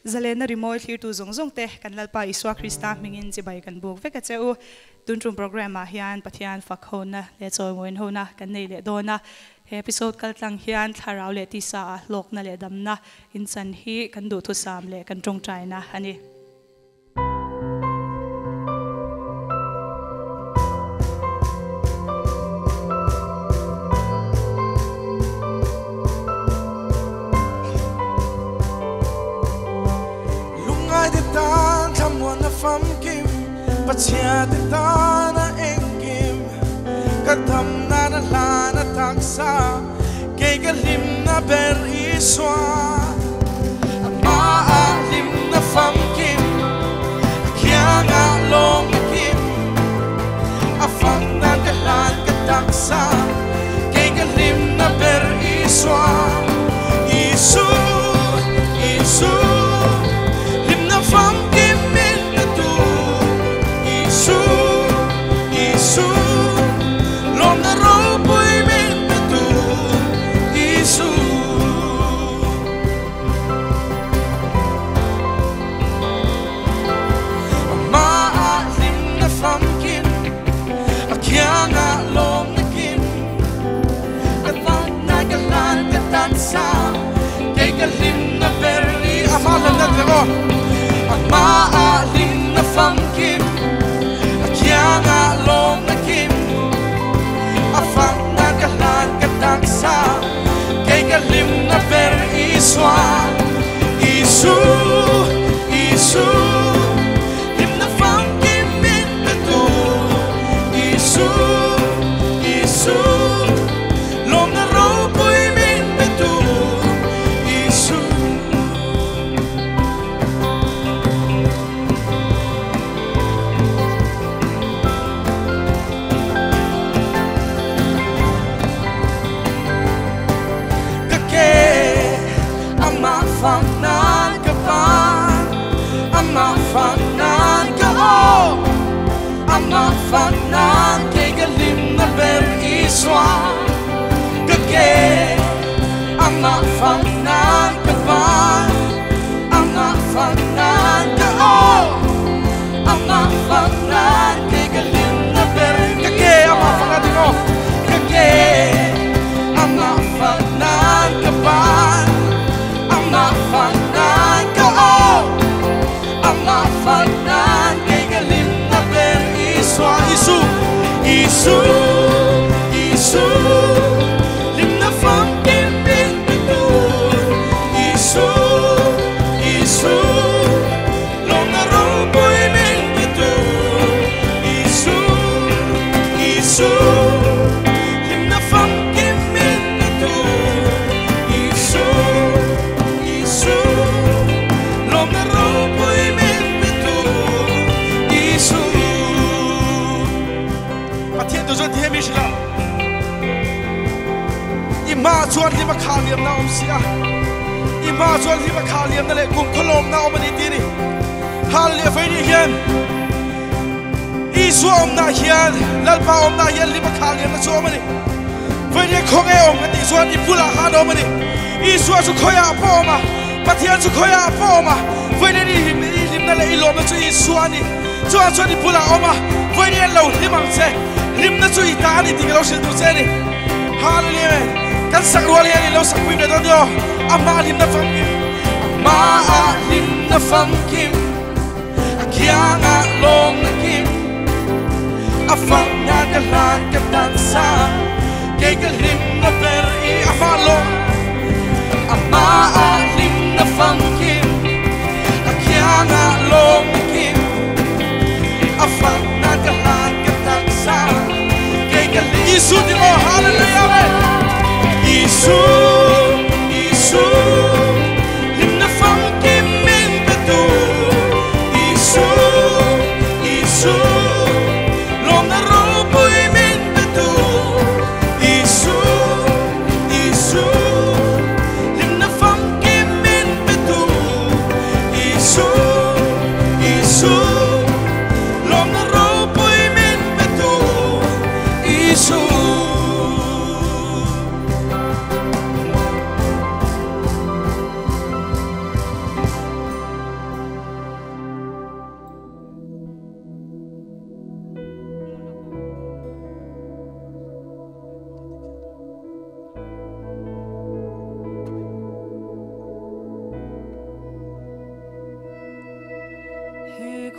Zalenna rimawi thlirtu zawng zawng te kan Lalpa Isua Krista hmingin chibai kan buk vek a che u. Tun tum program ah hian Pathian fak hona leh chawimawiin hona kan nei leh dawn a. He episode kal tlang hian thlarau leh tisa ah hlawkna leh damna inchan hi kan duhthusam leh kan tawngtaina a ni. Lungngaite tan thlamuanna famkim, Pathiante tana engkim, Ka damna na hlana taksa, Kei ka hlimna ber Isua. Amah hlimna famkim, A khiangah lawm na kim, A fakna ka hlan ka taksa, Kei ka hlimna ber Isua. Isu, Isu, hlimna famkim min pe tu. Isu, Isu, lawmna ropui min pe tu. Isu. Amah hlimna famkim, a khiangah lawmna kim, ka fakna ka hlan ka taksa, kei ka hlimna ber i Amah hlimna ti maw? Amah hlimna famkim, a khiangah lawmna kim, a fakna ka hlan ka taksa, kei ka hlimna ber Isua. Isu, Isu, hlimna famkim min pe tu. Isu, Isu, lawmna ropui min pe tu. Isu. Ka ke amah fak nan ka van, amah fak nan ka aw, amah fak nan kei ka hlimna ber Isua. Ka ke amah fak nan ka van, amah fak nan ka aw, amah fak nan kei ka hlimna ber. Ka ke amah fak nan ding aw. Ka ke amah fak nan ka van, amah fak nan ka aw, amah fak nan kei ka hlimna ber Isua. Isu, Isu, Isu, hlimna famkim min pe tu. Isu, Isu, lawmna ropui min pe tu. Isu, Isu, hlimna famkim min pe tu. Isu, Isu, lawmna ropui min pe tu. Isu. Pathian tu chuan ti hemi hrilh a, I hma chuan hlim a khah liamna a awm si a, i hma chuan hlim a khah liamna leh kum khawlawmna a awm a ni ti a ni. Hal leh vei nih hian Isua awmna hian Lalpa awmna hian hlim a khah liamna chu a awm a ni. Vei nih khawnge awm ka tih chuan i bulah khan a awm a ni. Isua chu khawiah pawh a awm a, Pathian chu khawiah pawh a awm a, vei nih i hlim i hlimna leh i lawmna chu Isua a ni. Chuan chuan i bulah a awm a, vei nih an lo hlim ang che. Hlimna chu i ta a ni tih ka lo hrilh duh che a ni. Hallelujah. Kan sak rual hian i lo sak pui ve dawn nia aw. Amah hlimna famkim. Amah hlimna famkim, a kiangah lawmna kim, a fakna ka hlan ka taksa, kei ka hlimna ber i Amah lawm. Amah hlimna famkim, a kiangah lawmna kim, a fakna ka hlan ka taksa, kei ka hlimna Isu ti maw? Hallelujah. Amen. Isu, Isu, hlimna famkim min pe tu. Isu, Isu, lawmna ropui min pe tu. Isu, Isu,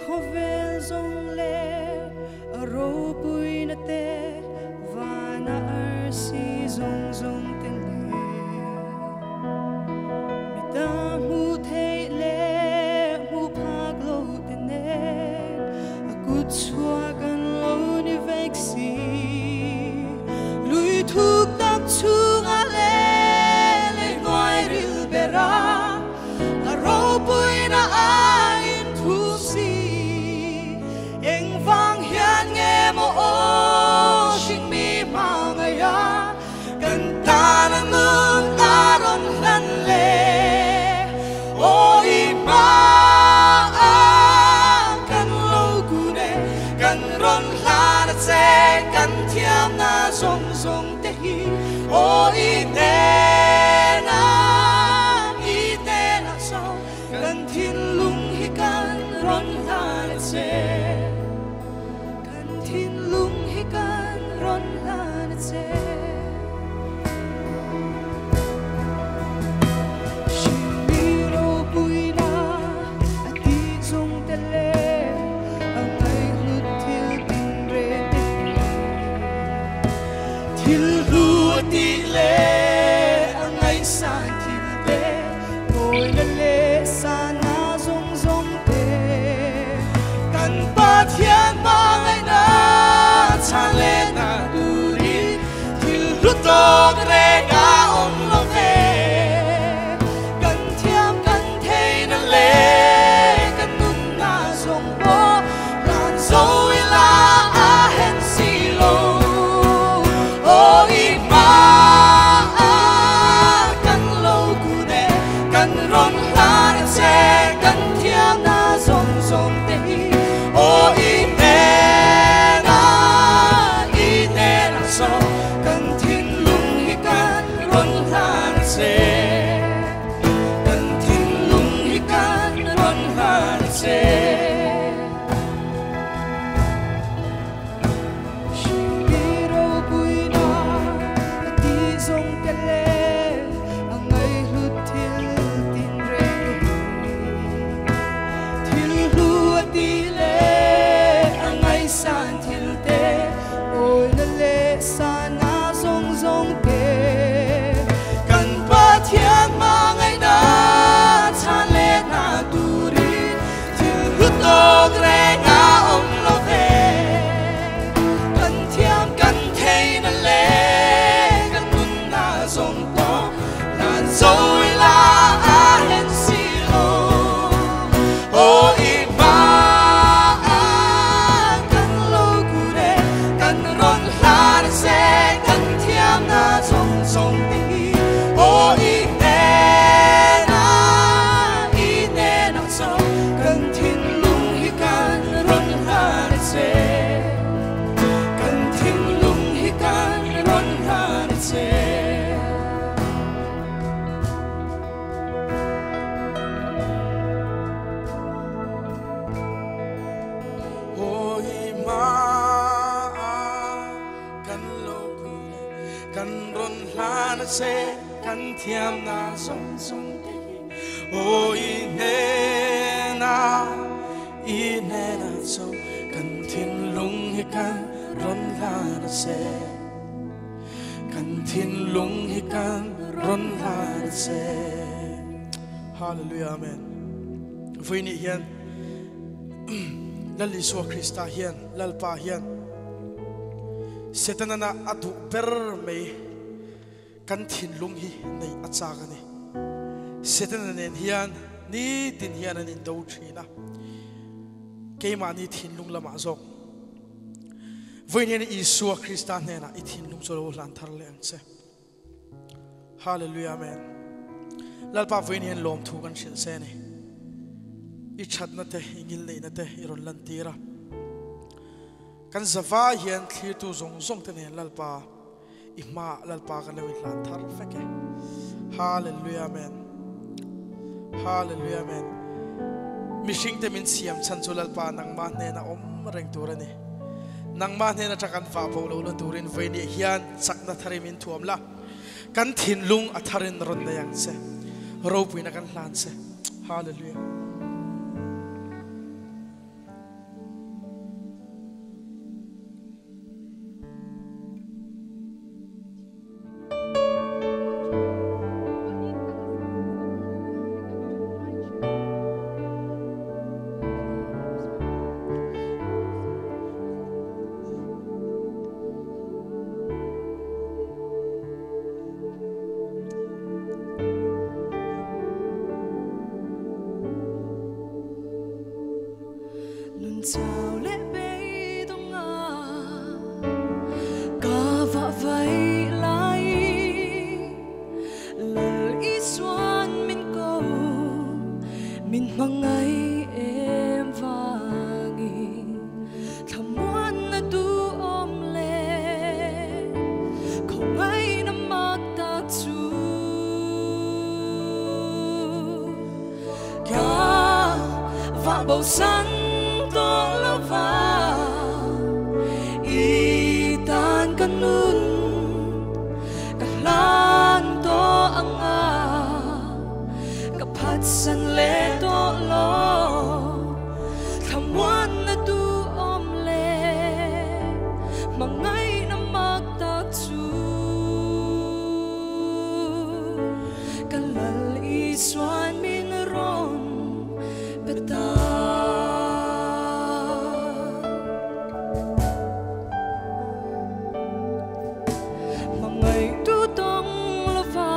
khawvel zawng leh a ropuina te vana arsi zawng zawng te leh mita hmu theih leh hmu phak lo te nen a kut chhuak an lo ni vek si. Lui thuk tak chungah leh lei hnuai ril bera a ropuina a inthu si. Engvang hian nge maw aw hringmi hmangaih a kan tan a nun a rawn hlan le. Aw i hma a kan lo kun e, kan rawn hlan a che, kan thiamna zawng zawng te hi. Aw i hnena, i hnena chaw, kan thinlung hi kan rawn hlan a che. Kan thinlung hi kan rawn hlan a che. Hringmi ropuina a tih zawng te leh a ngaihhlut thil tinreng te hi. Thil hlu a tih leh a ngaihsan thil te, mawina leh sana zawng zawng te. Kan Pathian hmangaihna chhan leh na turin thil hlu tawk reng a awm lo ve. Kan thiam kan theihna leh kan nunna zawng pawh hlan zo ila a hen si lo. Aw i hma a kan lo kun e, kan rawn hlan a che, kan thiamna zawng zawng te hi. Aw i hnena, i hnena chaw, kan thinlung hi kan rawn hlan a che. Kan thinlung hi kan rawn hlan a che. Hringmi ropuina a tih zawng te leh a ngaihhlut thil tinreng te hi. Thil hlu a tih leh a ngaihsan thil te, awina leh sana zawng zawng te. Kan Pathian hmangaihna chhan leh na turin thil hlu tawk reng a awm lo ve. Kan thiam kan theihna leh kan nunna zawng pawh hlan zo ila a hen si lo. Aw i hma a kan lo kun e, kan rawn hlan a che, kan thiamna zawng zawng te hi. Aw i hnena, i hnena chaw, kan thinlung hi kan rawn hlan a che. Kan thinlung hi kan rawn hlan a che. Aw i hma a kan lo kun e, kan rawn hlan a che, kan thiamna zawng zawng te hi. Aw i hnena, i hnena chaw, kan thinlung hi kan rawn hlan a che. Kan thinlung hi kan rawn hlan a che. Hallelujah, amen. Vawiin hian Lal Isua Krista hian, Lalpa hian Setanana a duh ber mai kan thinlung hi nei a chak a ni. Setana nen hian nitin hian an indo thin a, keimahni thinlung lamah zawk. Vawiin hian Isua Krista hnenah i thinlung chu lo hlan thar leh ang che. Hallelujah, amen. Lalpa vawiin hian lawmthu kan hrilh se a ni. I thatna te, i ngilneihna te i rawn lantir a. Kan zavai hian thlirtu zawng zawng te nen Lalpa i hmaah Lalpa kan lo inhlan thar vek e. Hallelujah, amen. Hallelujah, amen. Mihring te min siam chhan chu Lalpa nangmah hnena awm reng tur a ni. Nangmah hnen atang kan vah bo lo na turin vawiin hian chakna tharin min thuam la. Kan thinlung a tharin rawn nei ang che. Ropuina kan hlan che. Hallelujah. Chau le beidawng a ka vah vai lai Lal Isuan min ko min hmangai em vangin thlamuan na duhawm le khawngaihna mak tak chu ka vah bo san tawh lo va i tan ka nun ka hlan tawh ang a ka phatsan leh tawh lo thlamuan na duhawm le hmangaihna mak tak chu ka Lal Isuan min rawn pe ta. Hmangaih tu tawng lo va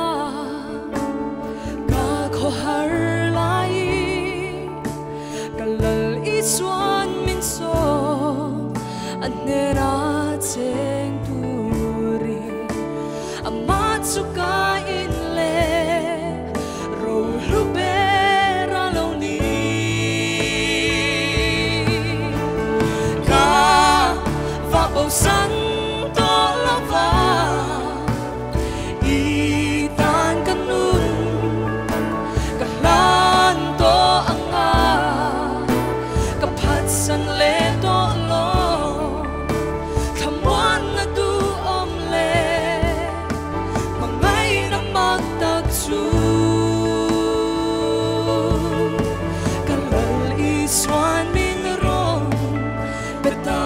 ka khaw har lai ka Lal Isuan min sawm a hnena cheng turin amah chu ka in le ro hlu ber a lo ni. Ka vah bo san tawh lo va i tan ka nun ka hlan tawh ang a ka phatsan leh tawh lo thlamuan na duhawm le hmangaihna mak tak chu ka Lal Isuan min rawn pe ta.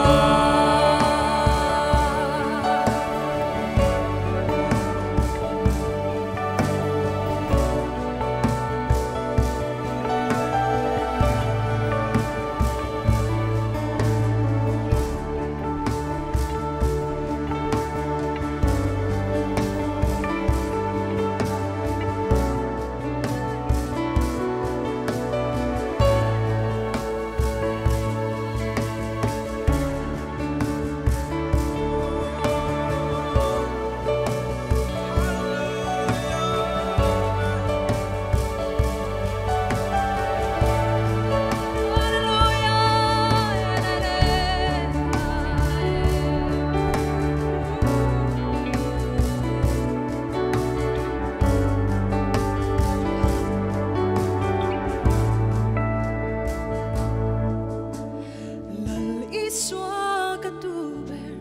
Lal Isua ka tu ber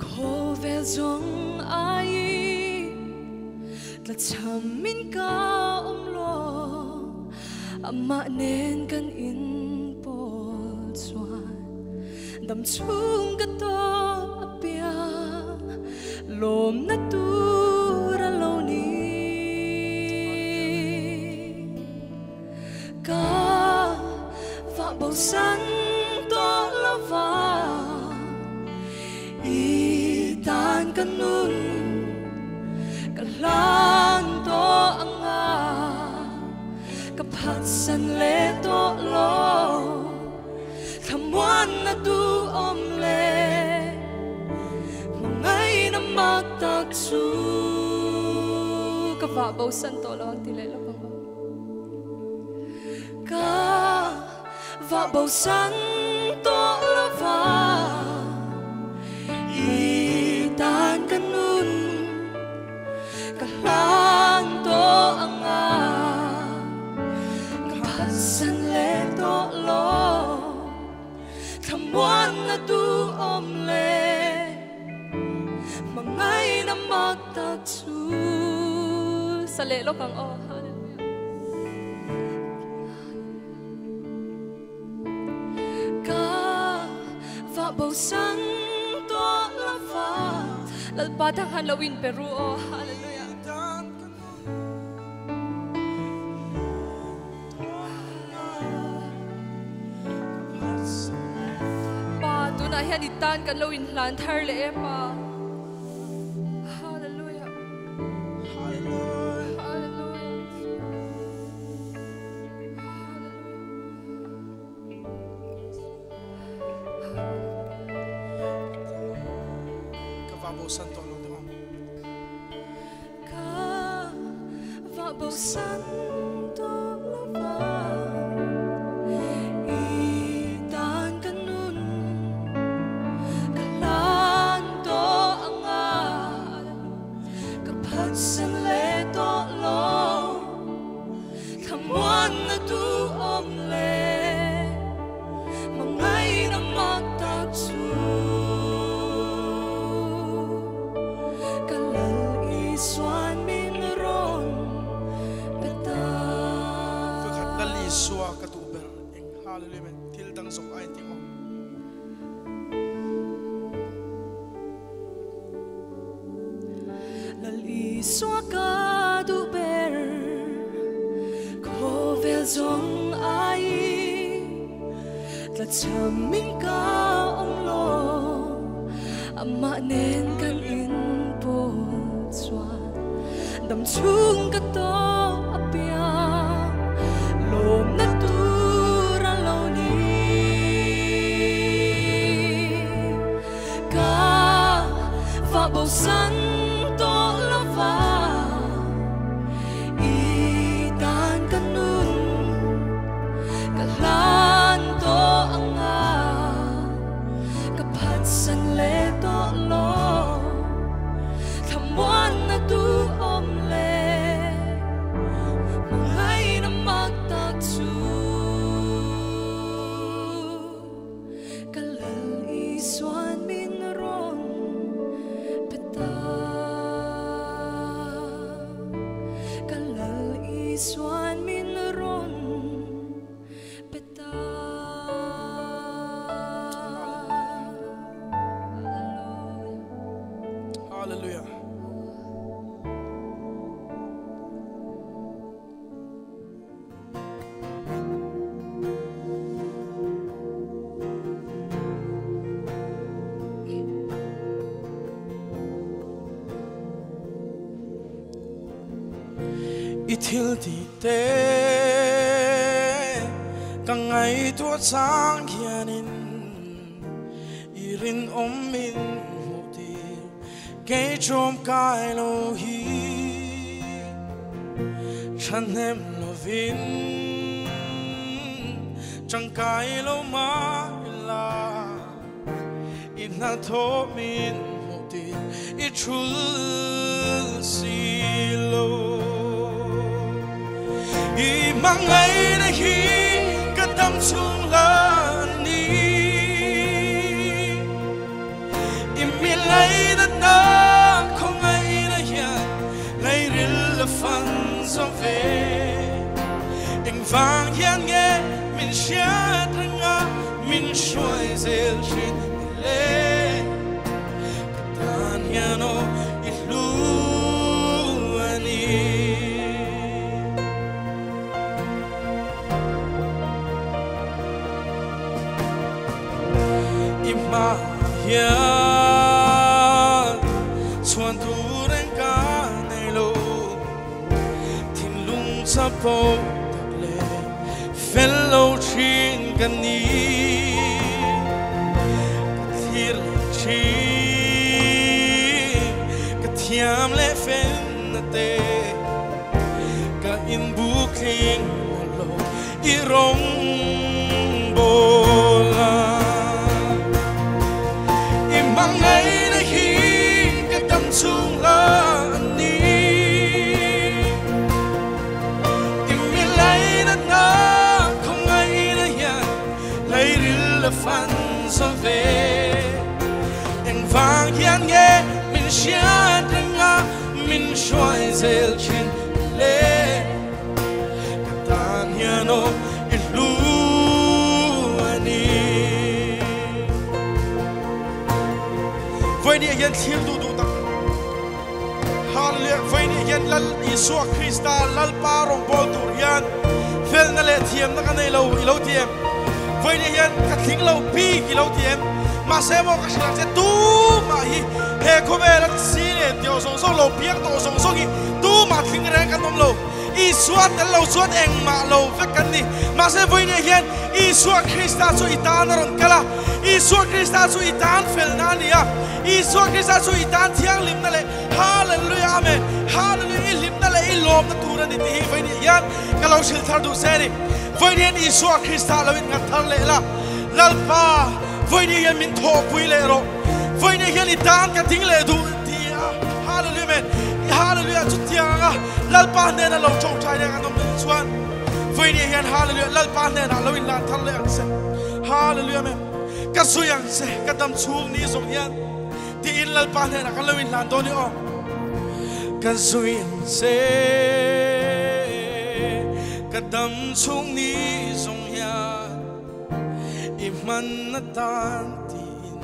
khawvel zawng ai tla cham in ka awm lo amah nen kan in pawl chuan dam chhung ka tawp apiang lawm na tur a lo ni. Ka vah bo san tawh lo va i tan ka nun ka hlan tawh ang a ka phatsan leh tawh lo thlamuan na duhawm le hmangaihna mak tak chu ka vah bo san tawh lo ang ti leh lawk ang aw. Ka vah bo san tawh lo va i tan ka nun ka hlan tawh ang a ka phatsan leh tawh lo thlamuan na duhawm le hmangaihna mak tak chu sa leh lawk ang aw. Hallelujah. Ka vah bo san tawh lo va Lalpa tang han lo in peru aw. Hallelujah. Pa tunah hian i tan kan lo in hlan thar leh e pa. Hallelujah. Hallelujah. bo san tawh lo teh ang. Ka va bo san tawh lo va, i tan ka nun ka hlan tawh ang a, ka phatsan leh tawh lo, thlamuanna tu awm leh mangaina mak tak chu. Ka Lal Isuan min rawn pe ta. Vawikhat Lal Isua ka duh ber eng Hallelujah men thil dang zawk a inti awm. Lal Isua ka duh ber khawvel zawng ai tla chhamin ka awm lo amah nen kan inpawl chuan dam chhung ka tawh apiang lawmna tur a lo ni. Ka va bo san tawh lo va, i tan ka nun ka hlan tawh ang a, ka phatsan leh tawh lo, thlamuanna tu awm leh mangaina mak tak chu. Ka Lal Isuan min rawn pe ta. Ka Lal Isuan min rawn pe ta. Hallelujah. I thil ti te ka ngaihtuah chang hianin i rinawm min hmuh tir kei ṭawm kai lo hi ṭhahnem lovin ṭangkai lo mah ila i hnathawh min hmuh tir i ṭhul si lo. I hmangaihna hi ka dam chhung la ni, i mi laina na khawngaihna hian lairil la fan zo ve. Eng vang hian nge min hriat renga min hruai zel thin le, ka tan hian aw i hlu a ni. I hma hian chhuan tur eng ka nei lo, thinlung chapo tak leh fel lo thin ka ni. Ka thlir leh thin, ka thiam leh fel na te, ka inbukling lo i rawng bawla. I hmangaihna hi ka dam chhung la ni, i mi laina na khawngaihna hian lairil la fan zo ve. Eng vang hian nge min hriat renga min hruai zel thin le, ka tan hian aw i hlu a ni. Vawinia hian thlir duh duh tak. Hallelujah. Vawinia hian Lal Isua Krista Lalpa rawng bawl tur hian felna leh thiamna ka nei lo i lo ti em? Vawinia hian ka thling lo bik i lo ti em? Mahse maw ka hrilh ang che tumah hi he khawvela si leh tih zawng zawng lo piang tawh zawng zawng hi tumah thling reng kan awm lo. Isua tel lo chuan engmah lo vek kan ni. Mahse vawinia hian Isua Krista chu i tan a rawn kal a, Isua Krista chu i tan felna a ni a, Isua Krista chu i tan thianghlimna leh Hallelujah Amen Hallelujah i hlimna leh i lawmna tur a ni tih hi vawiin hian ka lo hrilh thar duh se a ni. Vawiin hian Isua Krista lo in nghat thar leh la, Lalpa vawiin hian min thawhpui leh rawh, vawiin hian i tan ka ding leh duh ti a Hallelujah Amen Hallelujah chutiang anga Lalpa hnena lo tawngtai leh kan awm leh chuan vawiin hian Hallelujah Lalpa hnenah lo in lan thar leh ang che. Hallelujah Amen Ka zui ang che ka dam chhung ni zawng hian tiin Lalpa hnenah kan lo inhlan dawn i aw. Ka zui ang che ka dam chhung ni zawng hian i hman atan tiin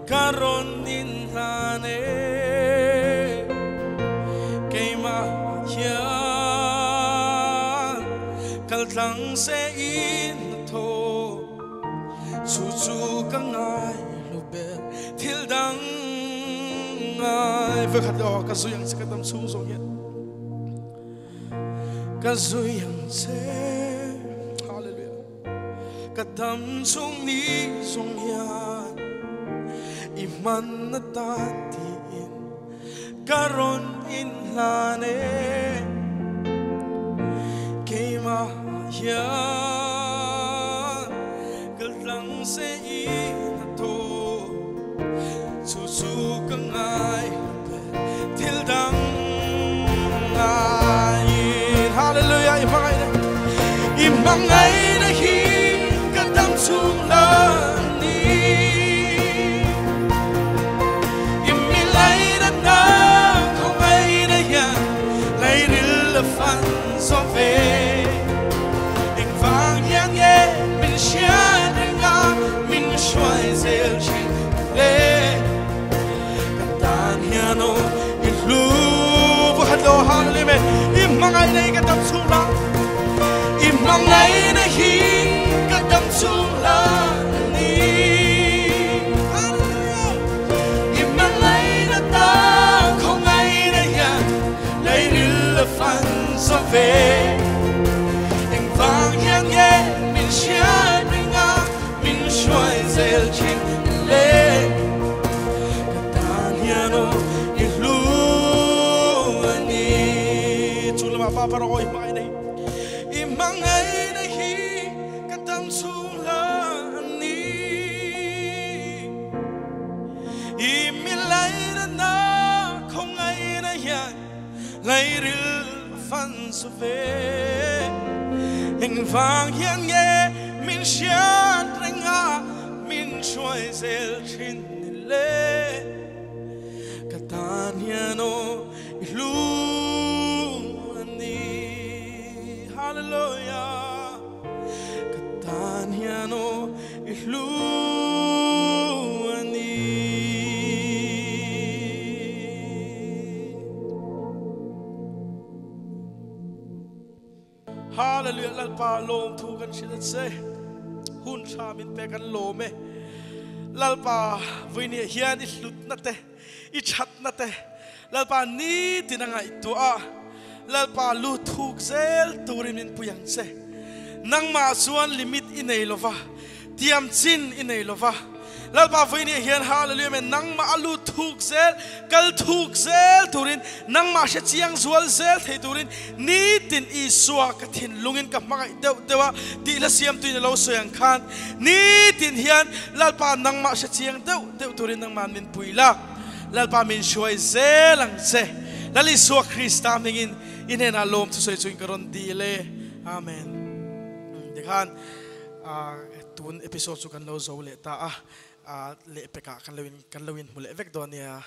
ka rawn inhlan e keimah hian kal tlang se in hnathawh chu chu ka ngai lo ber thil dang ngai vekhat leh aw ka zui ang che ka dam chhung zawng hian ka zui ang che hallelujah Ka dam chung ni zawng hian i hman atan tiin ka rawn inhlan e. Keimah hian kaltlang se i hnathawh chu chu ka ngai ber thil dang ngaiin. Hallelujah i hmangaihna i hmangaihna hi ka dam chhung la ni i mi laina na khawngaihna hian lairil a fan zawk ve engvang hian nge min hriat reng a min hruai zel thin le. Ka tan hian aw i hlu pakhat lo hang lim e i hmangaihna hi ka dam chhung la i hmangaihna hi ka dam chhung la ni i hmangaihna ta khawngaihna hian lairil a fan zo ve engvang hian nge min hriat reng a min hruai zel thin le ka tan hian aw i hlu a ni. Chu lamah pa par aw i hmangaih na hi i hmangaih na hi ka dam chhung hla a ni. I mi laina na khawngaihna hian lairil a fan zo ve. Engvang hian nge min hriat reng a min hruai zel thin ni le? Ka tan hian aw i hlu a ni. Hallelujah. Ka tan hian aw i hlu a ni. Hallelujah Lalpa lawm thu kan hrilh a che hun tha min pe kan lawm e Lalpa vuinia hian i hlutna te i thatna te Lalpa nitin a ngaihtuah a Lalpa lu thuk zel turin min pui ang che nangmah chuan limit i nei lova tiam chin i nei lova Lalpa vawinia hian Hallelujah Amen nangmah a lut thuk zel, kal thuk zel turin, nangmah hre chiang zual zel thei turin nitin Isua ka thinlungin ka hmangaih deuh deuh a tih hla siamtuin a lo sawi ang khan nitin hian Lalpa nangmah hre chiang deuh deuh turin nangmah min pui la, Lalpa min hruai zel ang che. Lal Isua Krista hmingin i hnenah lawm thusawi chuin ka rawn dil e. Amen. Tikhan. Tun episode chu kan lo zo leh ta a, lehpekah kan lo in kan lo inhmu leh vek dawn nia.